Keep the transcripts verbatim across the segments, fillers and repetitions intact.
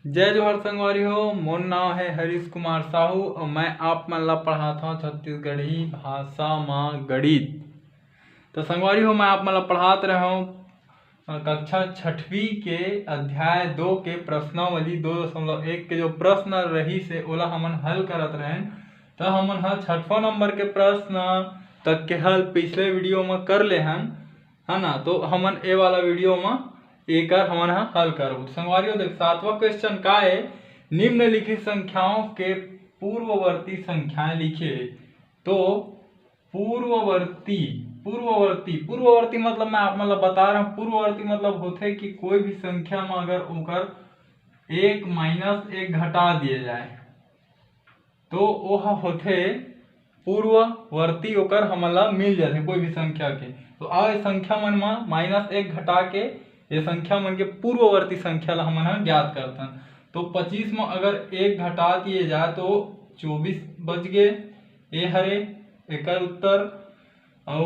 जय जोहार संगवारी हो, मोर नाव है हरीश कुमार साहू और मैं आप मन ला पढ़ात हव छत्तीसगढ़ी भाषा मा गणित। तो संगवारी हो, मैं आप मन ला पढ़ात रहे हव, अ, कक्षा छठवीं के अध्याय दो के प्रश्नावली दो दशमलव एक के जो प्रश्न रहिस हे, ओला हमन हल करत रहेन। तो हमन ह छठवां नंबर के प्रश्न तक के हल पिछले वीडियो म कर ले हन, है ना? तो हमन ए वाला वीडियो म एकर हमन ह हल करबो। तो संगवारी हो, देख, सातवां क्वेश्चन का है, निम्नलिखित संख्याओं के पूर्ववर्ती संख्याएं लिखिए। तो पूर्ववर्ती, पूर्ववर्ती, पूर्ववर्ती मतलब मैं आप मन ला बता रहा हूँ, पूर्ववर्ती मतलब होथे कि कोई भी संख्या में अगर ओकर एक माइनस एक घटा दिए जाए, तो ओह होथे पूर्ववर्ती, ओकर हमन ला मिल जाथे कोई भी संख्या के। तो आओ, ये संख्या मन म माइनस एक घटा के ये संख्या मन के पूर्ववर्ती संख्या ला हमन ह ज्ञात करथन। तो पच्चीस म अगर एक घटा दिए जाए तो चौबीस बच गे, ए हरे एकर उत्तर। अउ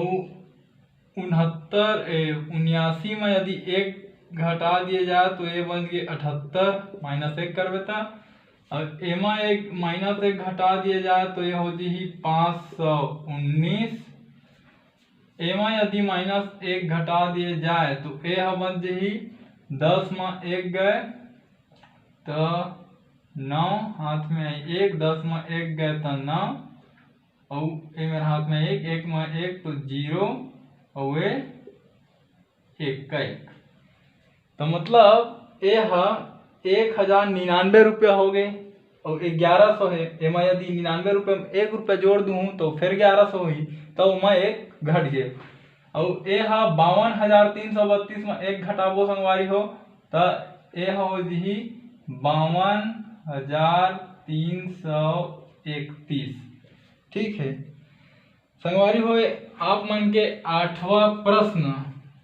उनहत्तर, ए, उन्यासी म यदि एक घटा दिए जाए तो ये बन गे अठहत्तर, माइनस एक करबे त। अउ एमा एक माइनस एक घटा दिए जाए तो ये हो जही पाँच सौ उन्नीस। एमा यदि माइनस एक घटा दिए जाए तो ए ह बन जही दस म एक गए त नौ, हाथ में एक, दस म एक गए त नौ, अउ ए मेर हाथ में एक, एक म एक तो जीरो, अउ ए एक का एक। तो मतलब ए ह एक हजार निन्यानवे रुपया हो गए, अउ ग्यारह सौ है, एमा यदि निन्यानवे रुपया में एक रुपया जोड़ दूहूँ तो फिर ग्यारह सौ होही, तो ओमा एक घट गए। अउ ए ह बावन हजार तीन सौ बत्तीस में एक घटाबो संगवारी हो, त ए ह हो जही बावन हजार तीन सौ इकतीस। ठीक है संगवारी हो, आप मन के आठवां प्रश्न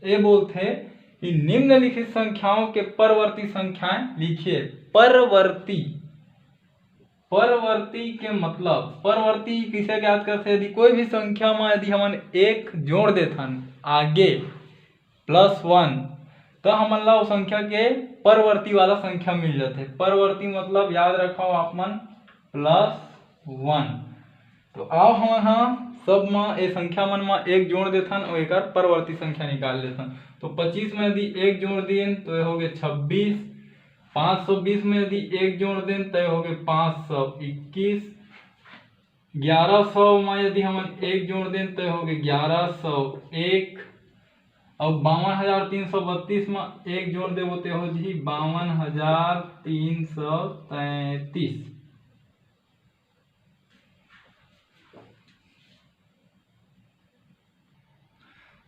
ए बोलथे कि निम्नलिखित संख्याओं के परवर्ती संख्याएं लिखिए। परवर्ती, परवर्ती के मतलब, परवर्ती किसे ज्ञात करथे? यदि कोई भी संख्या में यदि हमन एक जोड़ देथन आगे प्लस वन, तो हमन ला वो संख्या के परवर्ती वाला संख्या मिल जाथे। परवर्ती मतलब याद रखव आप मन, प्लस वन। तो आओ हमन ह सब म ए संख्या मन म एक जोड़ देथन अउ एकर परवर्ती संख्या निकाल लेथन। तो पच्चीस में यदि एक जोड़ दिन तो ये हो गए छब्बीस, पाँच सौ बीस में यदि एक जोड़ दिन तो ये हो गए पाँच सौ इक्कीस, ग्यारह सौ में यदि हमन एक जोड़ दिन तो ये हो गए ग्यारह सौ एक, अउ बावन हजार तीन सौ बत्तीस में एक जोड़ देबो तो हो जही बावन हजार तीन सौ तैंतीस।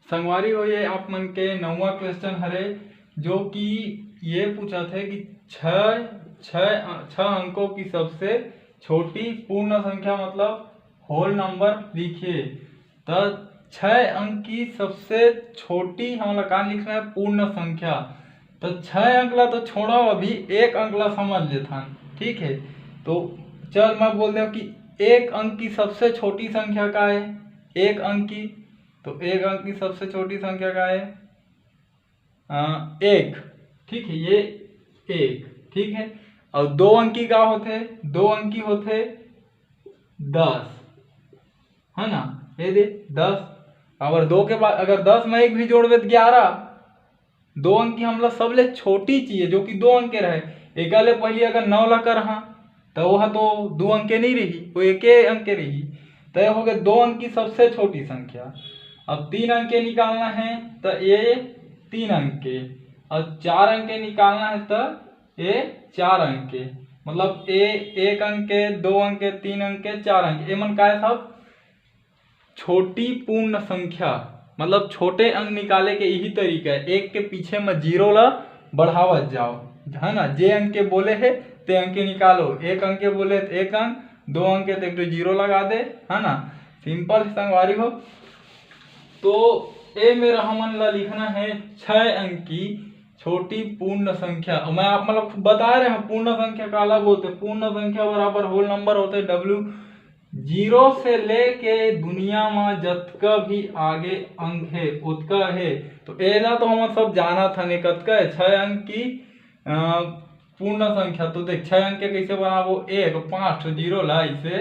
संगवारी हो, ये आप मन के नौवां क्वेश्चन हरे, जो कि ये पूछत हे कि छः, छः, छः अंकों की सबसे छोटी पूर्ण संख्या मतलब होल नंबर लिखिए। तो छः अंक की सबसे छोटी हमला का लिखना है? पूर्ण संख्या। तो छः अंक ला तो छोड़ो, अभी एक अंक ला समझ लेथन, ठीक है? तो चल मैं बोल देव कि एक अंक की सबसे छोटी संख्या का है? एक अंक की, तो एक अंक की सबसे छोटी संख्या का है? अ, एक, ठीक है, ये एक, ठीक है। और दो अंक की का होथे? दो अंक की होथे दस, है ना? ये दे दस, अगर दो के बाद अगर दस में एक भी जोड़बे तो ग्यारह। दो अंक की हमला सबले छोटी चाहिए, जो कि दो अंक के रहे। एका ले पहले अगर नौ ला करहा, तो वह तो दो अंक के नहीं रही, वो एके अंक के रही। तो ये हो गए दो अंक की सबसे छोटी संख्या। अब तीन अंक के निकालना है, तो ये तीन अंक के, और चार अंक के निकालना है, तो ये चार अंक के, मतलब ये एक अंक के, दो अंक के, तीन अंक के, चार अंक के, ये मन का है सब? छोटी पूर्ण संख्या, मतलब छोटे अंक निकाले के यही तरीका है, एक के पीछे में जीरो ला बढ़ावत जाओ, है ना? जे अंक के बोले है ते अंक के निकालो, एक अंक के बोले तो एक अंक, दो अंक के तो एक ठो जीरो लगा दे, है ना? सिंपल संगवारी हो। तो ए मेर हमन ला लिखना है छः अंक की छोटी पूर्ण संख्या। और मैं आप मतलब बता रहे हैं पूर्ण संख्या काला बोलते, पूर्ण संख्या बराबर होल नंबर होते डब्ल्यू। जीरो से लेके दुनिया में जतका भी आगे अंक है, उतका है। तो एला तो हम सब जानत हन, कतका है? छः अंक की, अ, पूर्ण संख्या। तो देख, छह अंक के कैसे बनाबो, एक पाँच ठो जीरो ला इसे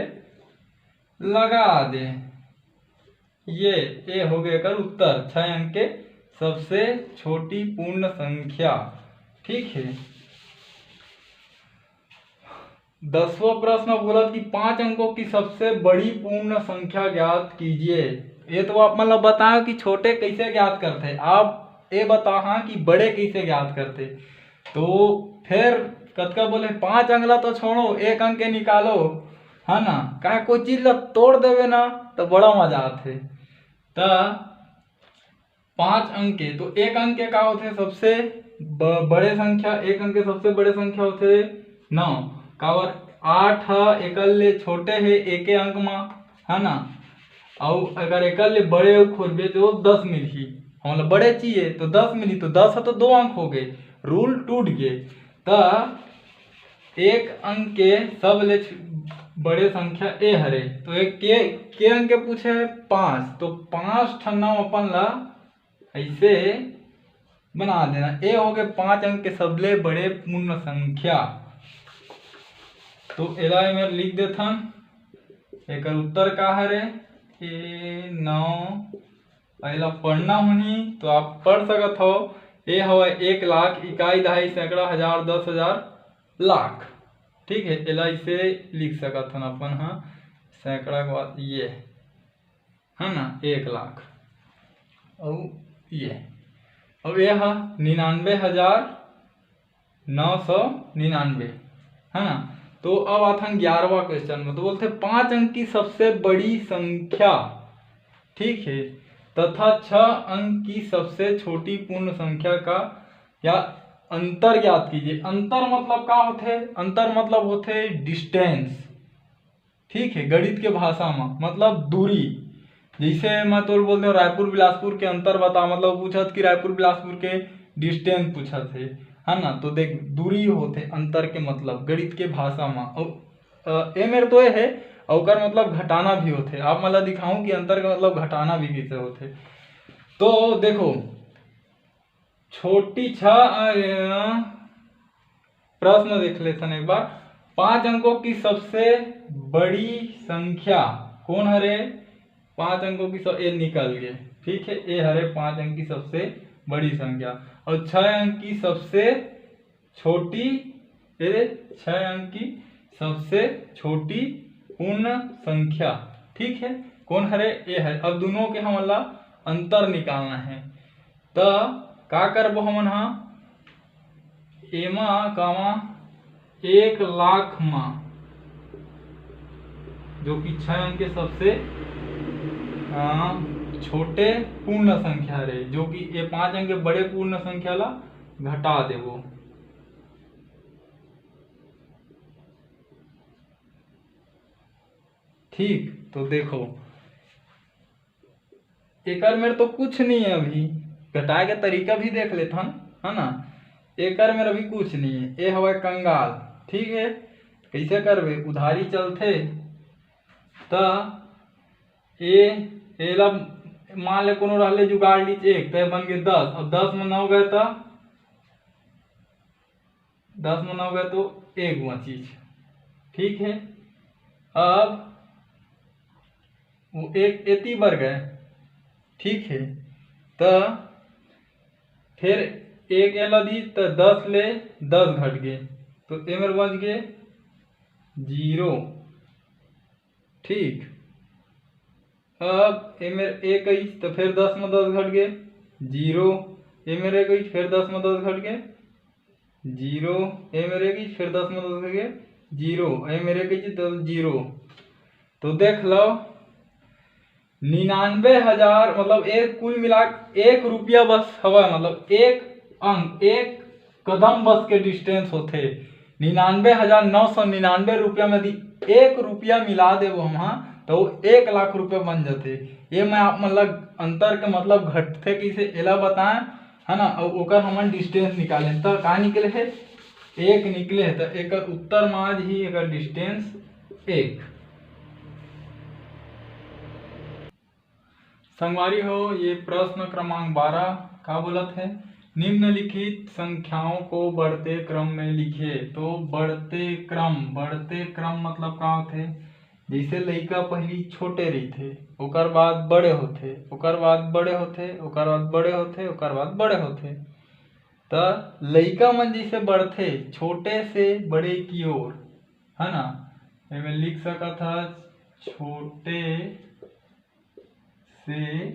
लगा दे। ये ए हो गए एकर उत्तर, छह अंक के सबसे छोटी पूर्ण संख्या। ठीक है, दसवां प्रश्न बोलत कि पांच अंकों की सबसे बड़ी पूर्ण संख्या ज्ञात कीजिए। ये तो आप मतलब बताओ कि छोटे कैसे ज्ञात करते, आप ये बताओ हाँ कि बड़े कैसे ज्ञात करते। तो फिर कतका बोले, पांच अंक ला तो छोड़ो, एक अंक के निकालो, है ना, काहे कोई चीज ला तोड़ देवे ना तो बड़ा मजा आथे। त पांच अंक के, तो एक अंक के का होथे? सबसे ब-, बड़े संख्या, एक अंक के सबसे बड़े संख्या होथे नौ। काबर? आठ ह एकर ले छोटे हे एके अंक मा, है ना? अउ अगर एकर ले बड़े अउ खोजबे तो दस मिलही, हमला बड़े चाहिए तो दस मिलही, तो दस ह तो दो अंक हो गए, रूल टूट गए। त एक अंक के सबले छ-, बड़े संख्या ए हरे, तो एक के, के अंक के पूछे हे पाँच, तो पाँच ठन नाम अपन ला ऐसे बना देना। ए हो गए पाँच अंक के सबले बड़े पूर्ण संख्या। तो एला एमेर लिख देथन, एकर उत्तर का हरे? ए नौ। एला पढ़ना होही तो आप पढ़ सकत हो। ए हवय एक लाख, इकाई, दहाई, सैकड़ा, हजार, दस हजार, लाख। ठीक है, एला इसे लिख सकत हन अपन, हाँ, सैकड़ा के बाद ये, है ना, एक लाख। अउ ये, अब ये हा निन्यानवे हजार नौ सौ निन्यानवे, है ना। तो अब आथन ग्यारहवाँ क्वेश्चन में, तो बोलते पांच अंक की सबसे बड़ी संख्या, ठीक है, तथा छह अंक की सबसे छोटी पूर्ण संख्या का या अंतर ज्ञात कीजिए। अंतर मतलब का होथे? अंतर मतलब होथे डिस्टेंस, ठीक है, गणित के भाषा में मतलब दूरी। जैसे मैं तोर बोलते हो रायपुर बिलासपुर के अंतर बता, मतलब पूछत कि रायपुर बिलासपुर के डिस्टेंस पूछत है, है ना। तो देख, दूरी होथे अंतर के मतलब गणित के भाषा में। अउ, अ, ए मेर तो ये है, अउ ओकर मतलब घटाना भी होथे। आप मतलब दिखाऊं कि अंतर के मतलब घटाना भी कैसे होथे। तो देखो, छोटी छह, अ, प्रश्न देख लेथन एक बार। पांच अंकों की सबसे बड़ी संख्या कौन हरे? पांच अंकों की सब, ए निकल गए, ठीक है, ए हरे पांच अंक की सबसे बड़ी संख्या। और छह अंक की सबसे छोटी, ए छह अंक की सबसे छोटी पूर्ण संख्या, ठीक है, कौन हरे? ए हरे। अब दोनों के हमन ला अंतर निकालना है, त का करबो हमन हा? एमा कामा एक लाख मा, जो कि छह अंक के सबसे, अ, छोटे पूर्ण संख्या रहे, जो कि ये पांच अंक के बड़े पूर्ण संख्या ला घटा देबो। ठीक, तो देखो, एकर मेर तो कुछ नहीं है अभी, घटाए के तरीका भी देख लेथन, है ना। एकर मेर अभी कुछ नहीं है, ए हवय कंगाल, ठीक है। कैसे करबे? उधारी चलथे, त ए, एला मान ले कोनो रहले जुगाड़ लीच एक, त बन गए दस, अब दस में नौ गए त दस में नौ गए तो एक बचिस, ठीक है। अब वो एक एती बर गए, ठीक है, त फिर एक एला दी त दस ले दस घट गए, तो एमेर बच गए जीरो, ठीक। अब एमेर एक आइस त फिर दस में दस घट गए जीरो, एमेर एक आइस फिर दस में दस घट गए जीरो, एमेर एक आइस फिर दस में दस घट गए जीरो, एमेर एक आइस त जीरो। तो देख लो, निन्यानवे हजार, मतलब एक कुल मिला एक रुपया बस हवा, मतलब एक अंक, एक कदम बस के डिस्टेंस होथे। निन्यानवे हजार नौ सौ निन्यानवे रुपया में यदि एक रुपया मिला देबो हम, हाँ, तो वो एक लाख रुपया बन जाथे। ये मैं आप मतलब अंतर के मतलब घटथे कैसे, एला बताएं, है ना। और ओकर हमन डिस्टेंस निकालें, तो का निकले है? एक निकले है, तो एकर उत्तर में आज ही एकर डिस्टेंस एक। संगवारी हो, ये प्रश्न क्रमांक बारह का बोलत है, निम्नलिखित संख्याओं को बढ़ते क्रम में लिखिए। तो बढ़ते क्रम, बढ़ते क्रम मतलब का होथे? जैसे लइका पहली छोटे रहिथे, ओकर बाद बड़े होथे, ओकर बाद बड़े होथे, ओकर बाद बड़े होथे, ओकर बाद बड़े होथे। त लइका मन जैसे बढ़थे छोटे से बड़े की ओर, है ना, एमे लिख सकत ह छोटे से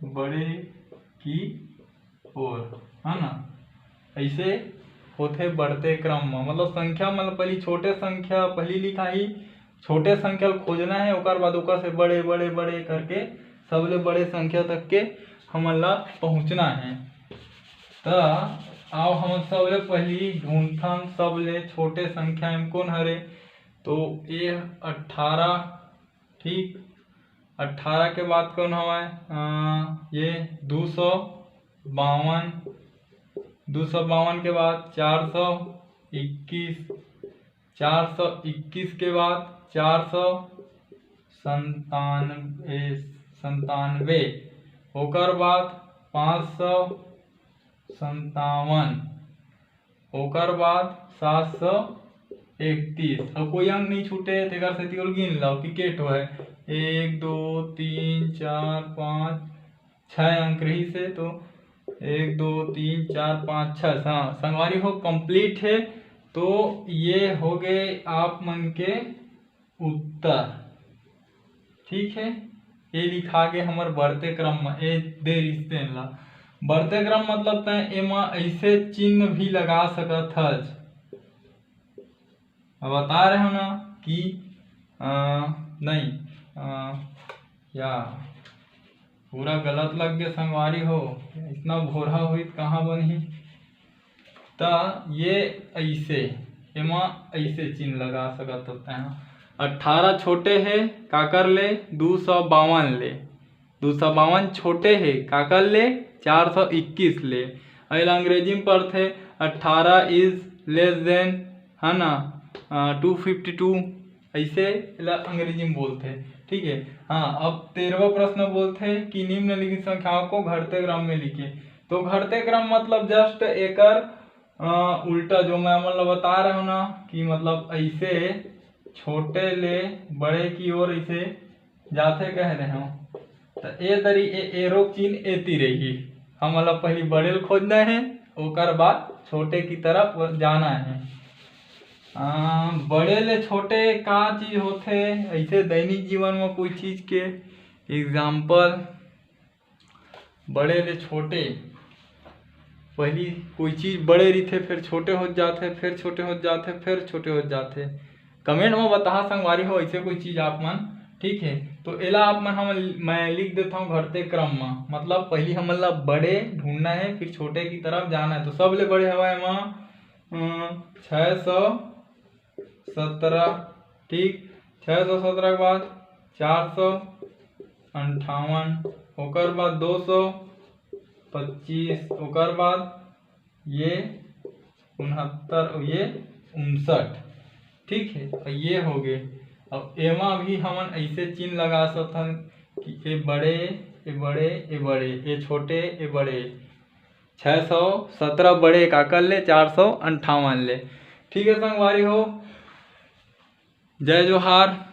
बड़े की ओर, है ना। ऐसे होथे बढ़ते क्रम में, मतलब संख्या, मतलब पहली छोटे संख्या पहली लिखाही, छोटे संख्या ल खोजना है, ओकर बाद ओकर से बड़े बड़े बड़े करके सबले बड़े संख्या तक के हमन ला पहुँचना है। त आओ हमन सबले पहली ढूंढथन सबले छोटे संख्या में कौन हरे। तो ये अट्ठारह, ठीक, अट्ठारह के बाद कौन हवय? अ, ये दो सौ बावन, दो सौ बावन के बाद चार सौ इक्कीस, चार सौ इक्कीस के बाद चार सौ संतानवे, संतानवे, ओकर बाद पाँच सौ संतावन, ओकर बाद सात सौ इकतीस। अब कोई अंक नहीं छूटे, तेकर सेती ओल गिन लो कि के ठो है। एक, दो, तीन, चार, पाँच, छः अंक रहिस हे, तो एक, दो, तीन, चार, पाँच, छः। हाँ संगवारी हो, complete है। तो ये हो गए आप मन के उत्तर। ठीक है, ये लिखा गे हमर बढ़ते क्रम में, ए दे रिहिस तेन ला। बढ़ते क्रम मतलब तैं एमा ऐसे चिन्ह भी लगा सकत हस। अब बता रहे हो ना कि, अ, नहीं, अ, या पूरा गलत लग गया संगवारी हो, इतना भोरहा हुई त कहाँ बनही। त ये ऐसे, एमा ऐसे चिन्ह लगा सकत हो तैं। अट्ठारह छोटे हे काकर ले? दो सौ बावन ले। दो सौ बावन छोटे हे काकर ले? चार सौ इक्कीस ले। अइला अंग्रेजी में पढ़थे, अट्ठारह is less than, है ना, टू फिफ्टी टू, ऐसे एला अंग्रेजी में बोलथे। ठीक है, हाँ, अब तेरहवा प्रश्न बोलथे कि निम्नलिखित संख्याओं को घटते क्रम में लिखिए। तो घटते क्रम मतलब just एकर, अ, उल्टा, जो मैं आप मन ला बता रहे हो ना कि मतलब ऐसे छोटे ले बड़े की ओर ऐसे जाथे कह रहे हो, त ए दरी ए arrow चिन्ह एती रही। हमन ला पहली बड़े ल खोजना है, ओकर बाद छोटे की तरफ जाना है। आ, बड़े ले छोटे का चीज होथे? ऐसे दैनिक जीवन में कोई चीज के example, बड़े ले छोटे, पहली कोई चीज बड़े रहिथे, फिर छोटे होत जाथे, फिर छोटे होत जाथे, फिर छोटे होत जाथे। Comment में बताहा संगवारी हो, ऐसे कोई चीज आप मन, ठीक है। तो एला आप मन, हम, मैं लिख देता हूँ घटते क्रम में, मतलब पहली हमन ला बड़े ढूंढना है, फिर छोटे की तरफ जाना है। तो सबले बड़े हवा एमा, अ, छः सौ सत्रह, ठीक, छः सौ सत्रह के बाद चार सौ अंठावन, ओकर बाद दो सौ पच्चीस, ओकर बाद ये उनहत्तर और ये उनसठ। ठीक है, तो ये हो गए। अब एमा भी हमन ऐसे चिन्ह लगा सकथन कि ए बड़े, ए बड़े, ए बड़े, ए छोटे, ए बड़े। छः सौ सत्रह बड़े काकर ले? चार सौ अंठावन ले। ठीक है संगवारी हो, जय जोहार।